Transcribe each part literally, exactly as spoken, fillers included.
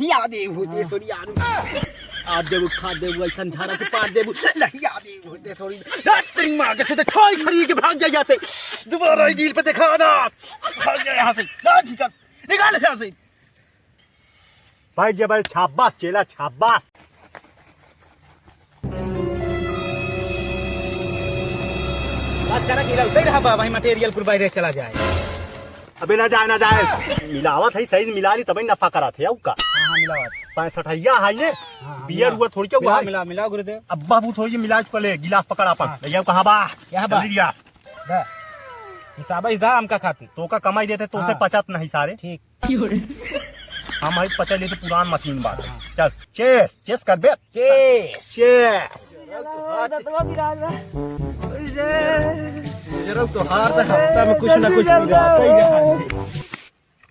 या देव होते सोरी यार। आप देव खा देव ऐसन झाड़ा के पार देव। नहीं या देव होते सोरी। तेरी माँ के सोते छोड़ शरीर के भाग जा यहाँ से। दोबारा ये डील पे दिखा ना। भाग जा यहाँ से। ना निकाल, निकाल यहाँ से। बैठ जा, बैठ, शाबाश चेला, शाबाश। बस करा कि लौटे रहा बा, वही मटेरियल कुल बाहर चला जाए। अबे ना जाए, ना जाए। मिलावत है, सही से मिला ली, तबे नफा करत है, अउ का? हाँ, हाँ, मिलावत। पैंसठैया है ये। हाँ, हाँ, बियर मिला। उयर थोड़ी क्या हुआ मिला, है? मिला, मिला, गुरुदेव। अब बाबू थोड़ी मिला चुका ले, गिलास पकड़ आपन। हाँ। ले जाओ, कहाँ बा? यहाँ बा। जल्दी जा। दा। हिसाब इस दा हमका खातिर। तो का कमाई देते, तो से हाँ। पचत नहीं सारे। ठीक। हम आई पचा लेते पुरान मशीन बात। हाँ। चल, चेस, चेस कर बे। चेस। चेस। दतवा पिरात बा। जरा तो हार तो हफ्ता में कुछ ना कुछ पिराता ही रहता है।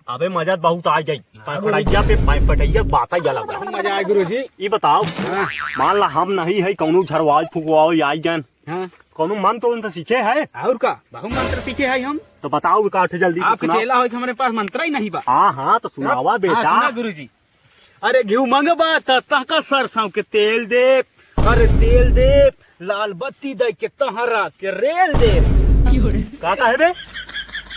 अबे मजा बहुत आ गई। हाँ, पैंसठैया पे, पैंसठैया बात ही अलग है। मजा आए गुरुजी। ये बताओ, हाँ। मान ला हम नहीं है, कौनो झरवाज फुकवाओ आई जान। हाँ। कौनो मंत्र उंत्र सीखे है? और का? बहु मंत्र सीखे है हम। तो बताओ, काट जल्दी से आपके सुनाओ। चेला हो कि हमारे पास मंत्र ही नहीं बा। हाँ, हाँ, तो सुनावा हाँ, बेटा। सुना गुरुजी। अरे घिउ मंगबा त तहका सरसों के तेल देब, अरे तेल देब, लाल बत्ती दे के तहरा के रेल देब। का कहे बे?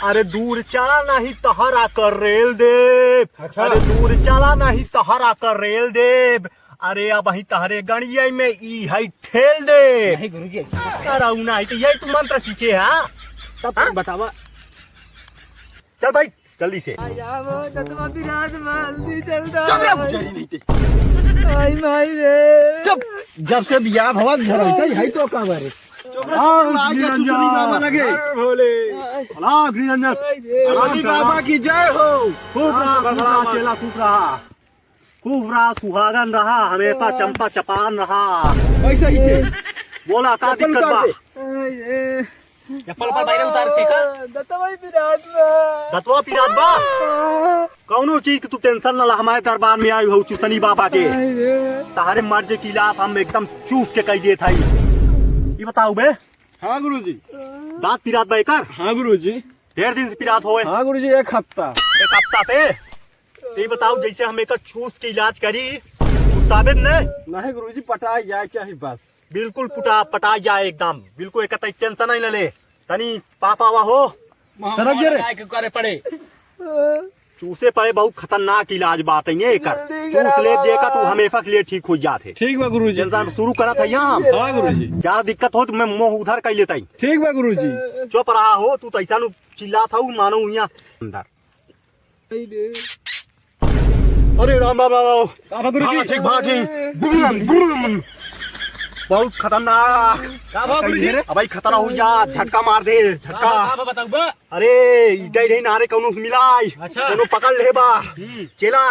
अरे दूर चला नहीं तहरा कर रेल देब, अच्छा। अरे दूर चला नहीं तहरा कर रेल देब, अरे अबहीं तहरे गणिया में ई है ठेल देब। नहीं गुरुजी, ऐसा करऊ नहीं तो यही तू मंत्र सीखे हा? तब हाँ? बतावा। चल भाई, जल्दी से। आ जाओ, दतवा पिरात बा, जल्दी चल दो। चुप रे, बुझारी नहीं ते। आई माई रे। चुप। जब से बियाह भवा घर होता है, यही तो काम है रे। चुप रे, हाँ, चुप रे, आगे निरंजन। चुसरी बाबा लगे। अरे भोले। हाँ, निरंजन। आई रे। चुसरी बाबा की जय हो। खूब रहा, खूब रहा, चेला, खूब रहा। खूब रहा, सुहागन रहा, हमेशा चंपा चपान रहा। वैसे ही थे। बोला, का चप्पल दिक्कत उतार बा? दे। चप्पल ऊपर बाहर उतार के का? दतवा ही पिरात बा। दतवा पिरात बा? हाँ। कौनो चीज के तू टेंशन ना ला, हमारे दरबार में आई हो चुसनी बाबा के। आई रे। तहरे मर्ज की लात हम एकदम चूस के कह देत हई। ये बताओ बे। हाँ गुरुजी। दांत पिरात बा एकर? हाँ गुरुजी। ढेर दिन से पिरात होए? हाँ गुरुजी, एक हफ्ता। एक हफ्ता से? तो ये बताओ, जैसे हम एकर चूस के इलाज करी, कुछ साबित नहीं? नहीं गुरुजी, पटाई जाए चाहे बस। बिल्कुल पुटा, पटाई जाए एकदम, बिल्कुल एक तई टेंशन नहीं ले ले। तनी पापा आवा हो। सरक जे रे। आए के करे पड़े। चूसे पड़े बहुत खतरनाक इलाज बात है ये एकर। जल्दी चूस ले करावा। जेका तू हमेशा के लिए ठीक हो जात है। ठीक बा गुरुजी। टेंशन शुरू करत है यहाँ हम। हाँ गुरुजी। ज्यादा दिक्कत हो तो मैं मुंह उधर कर लेता ही। ठीक बा गुरुजी। चुप रहा हो, तू तो ऐसा नु चिल्लात हऊ मानो यहाँ अंदर। अरे राम, राम, राम, राम। का बा गुरुजी? भाजी, भाजी। बुम, बुम। बहुत खतरनाक। का बा गुरुजी? अब भाई खतरा हो जा, झटका मार दे, झटका। का बा, का बा, बताऊ बा? अरे, इधर ही नारे कौनो से मिलाई। अच्छा। कौनो पकड़ ले बा। हम्म। चेला,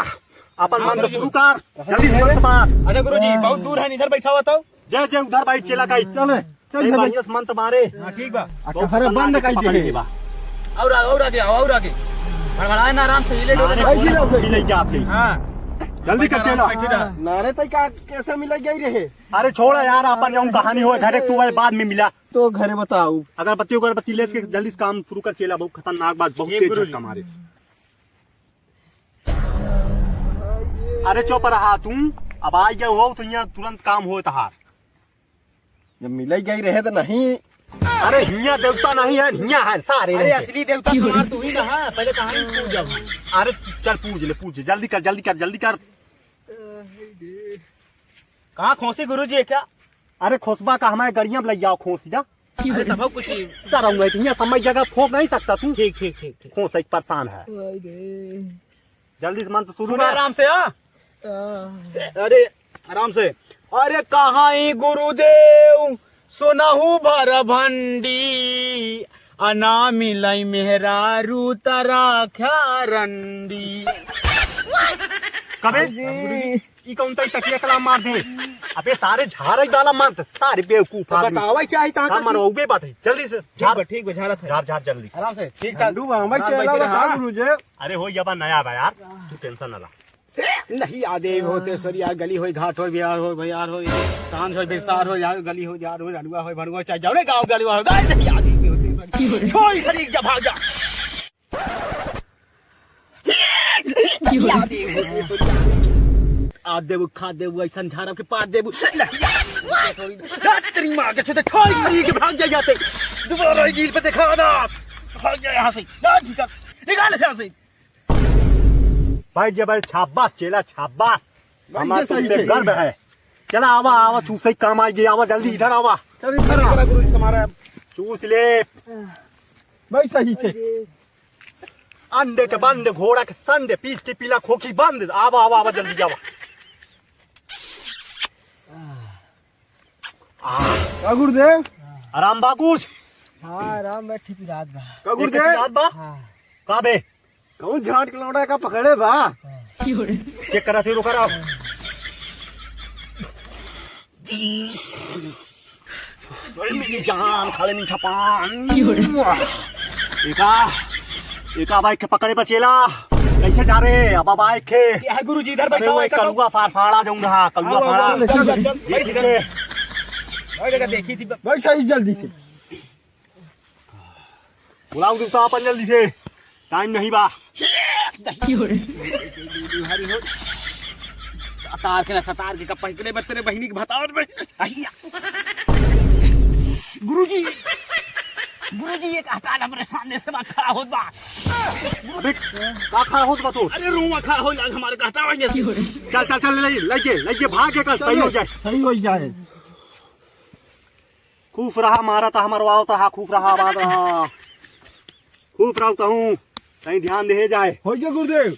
अपन हाँ, मंत्र गुरुजी। शुरू कर। जल्दी से मंत्र मार। अच्छा गुरुजी, बहुत दूर है, इधर बैठा हुआ तो। जय जय उधर भाई चेला का। चल रे, चल ए, जल्दी। बढ़िया से मंत्र मारे। हाँ, ठीक बा। आ, बहुत कमरे बंद खतरनाक कर पकड़ दे। ले बा। और आ-, और आगे आओ, और आगे। भड़भड़ाए ना, आराम से, हिले डोले। अरे, भाई, गिरा, भाई। ले जाते हैं। हाँ। जल्दी कर चेला। बैठे रहा। ना रे, तई का, कैसे मिला गई रहे? अरे, छोड़ यार, अपन जौन कहानी हो, घरे तू भाई बाद में मिला। तो घरे बताओ। अगरबत्ती, अगरबत्ती ले के जल्दी से काम शुरू कर चेला, बहुत खतरनाक बात, बहुत ये तेज गुरुजी। झटका मारे। अरे, चुप रहा तू, अब आ गया हो तो यहाँ तुरंत काम हो तहार। जब मिले गई रहे तो नहीं। अरे हियाँ देवता नहीं है, हियाँ है सारे अरे रहते। असली देवता तुम्हार तू ही ना है, पहले कहानी पूछ जाओ। अरे चल पूछ ले, पूछ, जल्दी कर, जल्दी कर, जल्दी कर। कहाँ खोसी गुरुजी है क्या? अरे खोसबा का हमारे गड़िया में लग जाओ खोसी जा। अरे तब कुछ सर हम हियाँ समय जगह फोक नहीं सकता तू। ठीक, ठीक, ठीक, ठीक। खोस एक परेशान है। जल्दी से मंत्र शुरू सुने कर। आराम से, हाँ? अरे, आराम से। अरे, कहाँ ही गुरुदेव, सुनहु भर भंडी, अना मिलई मेहरारू तरा ख्या रंडी। कबे? हाँ जी। ई कौन तई तकिया कलाम मार दे? अबे सारे झारे वाला मंत्र, सारे बेवकूफ तो आदमी। बतावा चाही ता हाँ, का मरवाउबे बाटे। जल्दी से ठीक झार। बा, ठीक बा, झारत है। झार, झार जल्दी। आराम से, ठीक था। झंडू बा, हमारे झार चेला बैठे बा, रहा। गुरुजी। अरे हो, ये बा नया बा यार, तू टेंशन ना ला। नहीं आदे होते सर यार, गली होई, घाट होई, बिहार होई, भैयार होई, सांझ होई, बिरसार होई, यार गली होई, यार होई, रंडुआ होई, भड़ुआ, चाहे जाओ रे गाँव गली होई, नहीं आदे होते सर। छोड़ सर, जा भाग जा। नहीं आदे होते सर यार। आ देबू, खा देबू, ऐसन झाड़ब के पार देबू। नहीं, sorry। आ, तेरी माँ के चूते, ठोई मारी के भाग जा यहाँ से। दोबारा ये रील पे देखा ना। भाग जा यहाँ से। जा, निकल, निकल यहाँ से। बैठ जा, बैठ, शाबाश चेला, शाबाश। बैठ हमार जा, तुम सही पे से। गर्व है। चला, आवा, आवा, चूसे काम आ गए, आवा, जल्दी इधर आवा। चल, इधर आ। गुरु जी, हमारा चूस ले। बैठ सही से। अंडे के बंद, घोड़ा के संड, पीस के पीला खोखी बंद। आवा, आवा, आवा, जल्दी आवा। आ। का गुरुदेव? आराम बा कुछ? हाँ, आराम बा, ठीक रात बा। का गुरुदेव? ठीक रात बा? हाँ। का बे? कौन झाट के लौंडा का पकड़े बा? हाँ। चेक करा थे, रुका रहा। अरे मेरी जान, खा ले मीठा पान। एका, एका बाइक के पकड़े बचेला। कैसे जा रहे? अब बाइक के। क्या है गुरुजी, इधर अरे बैठा वो हुआ है, एक कलुआ फाड़, फाड़ा जाऊंगा, हाँ, कलुआ आओ, आओ, फाड़ा। आओ, चल, चल, चल, बैठ इधर। बैठ इधर। बैठ इधर, देखी थी। बैठ सही जल्दी से। बुलाओ देवता अपन जल्दी से, टाइम नहीं बा। हरि हो। सतार के ना सतार के कप्पा इतने बा तेरे बहिनी के भतार में। अहिया। गुरुजी, गुरुजी, एक हटा हमरे सामने से बात खड़ा होत बा। अबे, का खड़ा होत बा तू? अरे रोवा खड़ा हो लाग हमारे कहता है। चल, चल, चल, ले, ले, ले, ले, भाग के कल सही हो जाए। सही हो जाए। खुश रहा, मारत रहा, मरवावत रहा, खुश रहा, आबाद रहा। खुश रहा, तहूँ कहीं ध्यान दे जाए। हो गया गुरुदेव।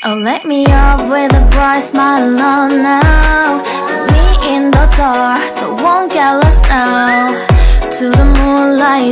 Oh, let me up with a bright smile on now. Put me in the dark, so won't get lost now. To the moonlight.